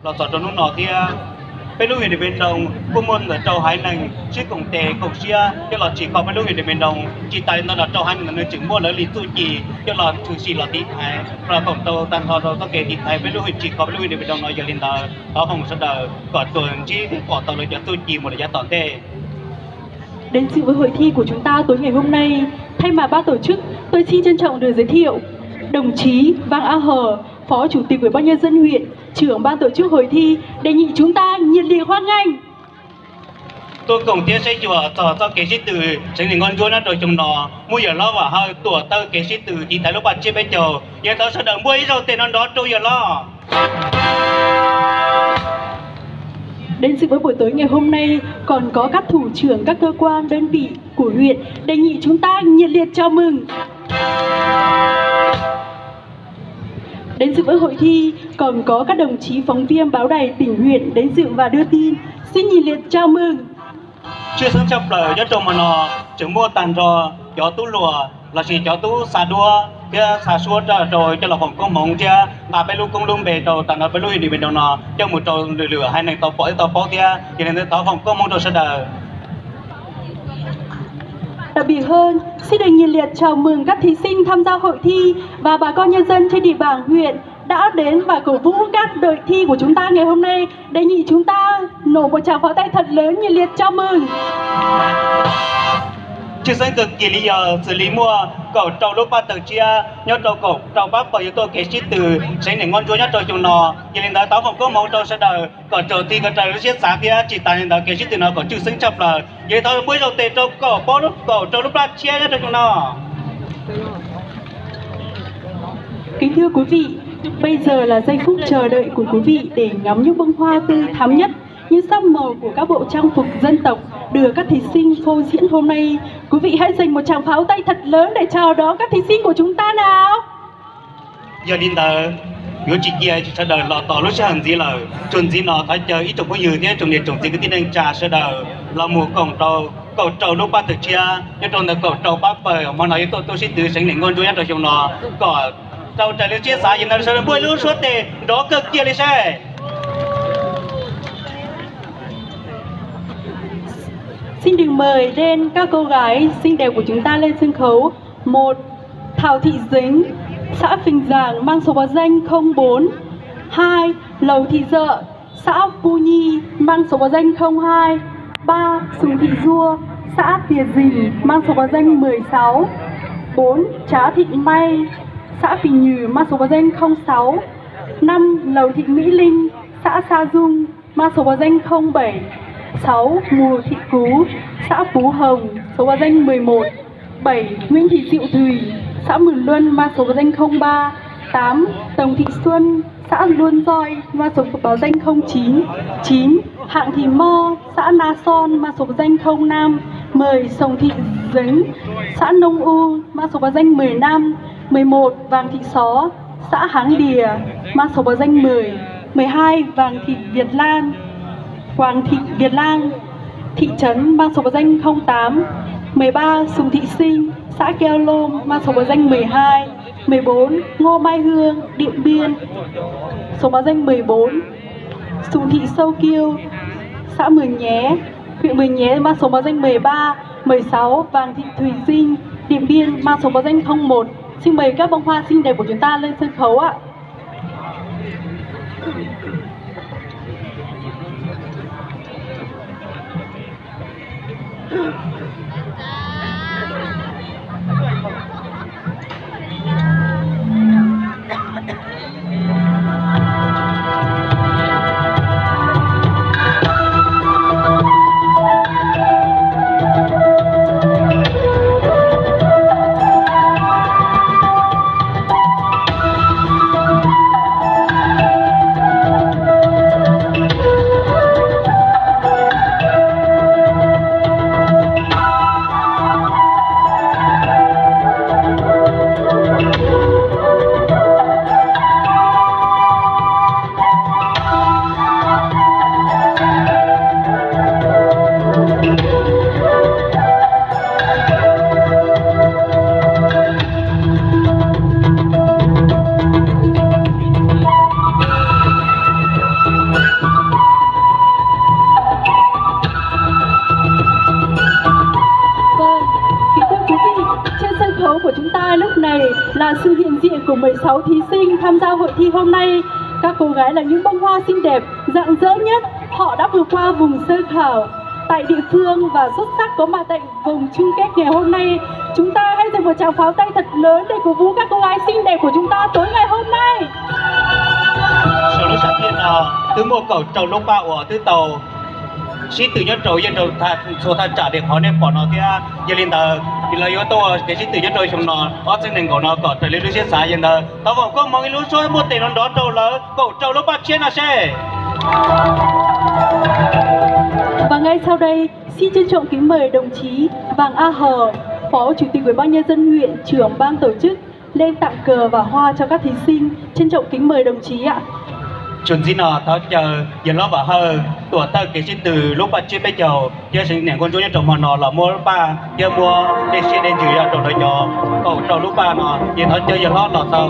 Los txog rau hnub no thiab, peb lub huyện Điện Biên Đông kuj muaj ntawm rau haiv neeg sib koom tes koom siab coj los tsim kho peb lub huyện Điện Biên Đông. Tsis tas li ntawd los rau haiv neeg ntawd nws tseem muaj lawv li txuj ci coj los tshwm sim los tiv thaiv los koom tau tag nrho rau txoj kev tiv thaiv peb lub huyện, tsim kho peb lub huyện Điện Biên Đông no. Yog li ntawd thov foom sawv daws kom tsuas ntsib thiab pom tau lawv cov txuj ci mus lawm yav tom ntej. Đến dự với hội thi của chúng ta tối ngày hôm nay, thay mặt ban tổ chức, tôi xin trân trọng được giới thiệu đồng chí Vàng A Hờ, Phó Chủ tịch Ủy ban Nhân dân huyện, trưởng ban tổ chức hội thi, đề nghị chúng ta nhiệt liệt hoan nghênh. Tuaj koom thiab saib xyuas txog txoj kev sib tw seev neeg nkauj ntsuab nyob rau xyoo no muaj yawg hlob Vam Hawj tuam thawj kev sib tw tiv thaiv lub paj tsiab peb caug. Yog li ntawd sawv daws npuaj ib zaug tes nrov nrov rau yawg hlob. Đến dự với buổi tối ngày hôm nay còn có các thủ trưởng các cơ quan đơn vị của huyện, đề nghị chúng ta nhiệt liệt chào mừng. Đến dự với hội thi còn có các đồng chí phóng viên báo đài tỉnh huyện đến dự và đưa tin. Xin nhiệt liệt chào mừng. Tshwj xeeb tshaj plaws nyob rau hmo no tseem muaj tag nrho cov tub hluas lossis cov tub xa duab thiab xa suab rau coj los foom koob hmoov thiab nqa peb lub koob lub npe rau tag nrho peb lub huyện Điện Biên Đông no coj mus rau lwm lwm haiv neeg tau pom thiab tau paub thiab. Yog li ntawd thov foom koob hmoov rau sawv daws. Đặc biệt hơn, xin được nhiệt liệt chào mừng các thí sinh tham gia hội thi và bà con nhân dân trên địa bàn huyện đã đến và cổ vũ các đội thi của chúng ta ngày hôm nay. Đề nghị chúng ta nổ một tràng pháo tay thật lớn, nhiệt liệt chào mừng. Tshwj xeeb kawg kiag li yog xws li muaj kaum rau lub paj tawg tshiab nyob rau kaum rau pab pawg yuav tuaj kev sib tw seev neeg nkauj ntsuab nyob rau xyoo no. Yog li ntawd thov foom koob hmoov rau sawv daws kom tsuas tiv kom raws lub siab xav thiab tsis tas li ntawd kev sib tw no kom tshwj xeeb tshaj plaws. Yog li thov npuaj ib zaug tes rau kaum pab lub, kaum rau lub paj tshiab nyob rau xyoo no. Kính thưa quý vị, bây giờ là giây phút chờ đợi của quý vị để ngắm những bông hoa tươi thắm nhất, những sắc màu của các bộ trang phục dân tộc được các thí sinh phô diễn hôm nay. Quý vị hãy dành một tràng pháo tay thật lớn để chào đón các thí sinh của chúng ta nào. Yog li ntawd, yuav tsis cia sawv daws los tos lub sij hawm ntxiv lawm, tsuas ntxiv no thov caw ib tsoom phooj ywg thiab tsoom niam tsoom txiv kwv tij neej tsa sawv daws los mus koom rau kaum rau lub paj tawg tshiab nyob rau ntawm kaum rau pab pawg hmo no yuav tuaj tuaj sib tw seev neeg nkauj ntsuab nyob rau xyoo no kom raws li lub siab xav. Yog li ntawd sawv daws npuaj ib lub suab tes nrov kawg kiag li saib. Xin được mời lên các cô gái xinh đẹp của chúng ta lên sân khấu. Một, Thảo Thị Dính, xã Phình Giàng, mang số báo danh không bốn. Hai, Lầu Thị Dợ, xã Pu Nhi, mang số báo danh không hai. Ba, Sùng Thị Dua, xã Tiệt Dìn, mang số báo danh mười sáu. Bốn, Trá Thị May, xã Phì Nhừ, mang số báo danh không sáu. Năm, Lầu Thị Mỹ Linh, xã Sa Dung, mang số báo danh không bảy. Sáu, Mùa Thị Cú, xã Phú Hồng, số báo danh mười một. Bảy, Nguyễn Thị Diệu Thùy, xã Mường Luân, mang số báo danh không ba. Tám, Tổng Thị Xuân, xã Luân Roi, mang số báo danh không chín. Chín, Hạng Thị Mo, xã Na Son, mang số báo danh không năm. Mười, Sùng Thị Dính, xã Nông U, mang số báo danh mười lăm. Mười một, Vàng Thị Só, xã Háng Đìa, mang số báo danh mười. Mười hai, Vàng Thị Việt Lan, Hoàng Thị Việt Lan, thị trấn, mang số báo danh không tám. Mười ba, Sùng Thị Sinh, xã Keo Lôm, mang số báo danh mười hai. Mười bốn, Ngô Mai Hương, Điện Biên, số báo danh mười bốn. Sùng Thị Sâu Kiêu, xã Mường Nhé, huyện Mường Nhé, mang số báo danh mười ba. Mười sáu, Vàng Thị Thùy Dinh, Điện Biên, mang số báo danh không một. Xin mời các bông hoa xinh đẹp của chúng ta lên sân khấu ạ. Của mười sáu thí sinh tham gia hội thi hôm nay, các cô gái là những bông hoa xinh đẹp, rạng rỡ nhất. Họ đã vượt qua vùng sơ khảo tại địa phương và xuất sắc có mặt tại vòng chung kết ngày hôm nay. Chúng ta hãy dành một tràng pháo tay thật lớn để cổ vũ các cô gái xinh đẹp của chúng ta tối ngày hôm nay. Sau lub sam thiaj no, twb muaj kaum rau lub paj uas twb tau sib tw nyob rau yeej rau txhua thaj tsam li qhov nej pom no thiab. Yog li ntawd, lawv yuav tau kev sib tw nyob rau xyoo no ob txhiab nees nkaum no kom raws li lub siab xav. Yog ntawd, thov foom koob hmoov ib lub suab muaj tes nrov nrov rau lawv kaum rau lub paj tshiab no seb. Và ngay sau đây, xin trân trọng kính mời đồng chí Vàng A Hò, Phó Chủ tịch Ủy ban Nhân dân huyện, trưởng ban tổ chức, lên tặng cờ và hoa cho các thí sinh. Trân trọng kính mời đồng chí ạ. Txuas ntxiv no thov caw yawg hlob Vam Hawj tuam thawj kev sib tw lub paj tshiab peb caug thiab niam nkauj ntsuab nyob rau hmo no los muab lub paj thiab muab dej siab dej ntsws rau lawv cov kaum rau lub paj no. Ces thov caw yawg hlob los tau.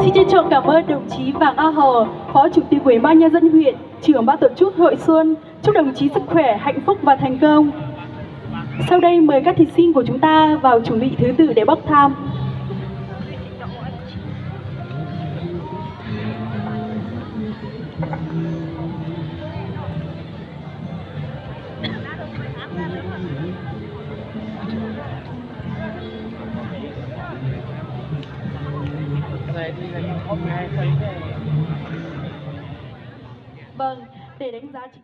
Xin trân trọng cảm ơn đồng chí Vàng A Hò, Phó Chủ tịch Ủy ban Nhân dân huyện, trưởng ban tổ chức hội xuân. Chúc đồng chí sức khỏe, hạnh phúc và thành công. Sau đây mời các thí sinh của chúng ta vào chuẩn bị thứ tự để bốc thăm. Vâng, để đánh giá chính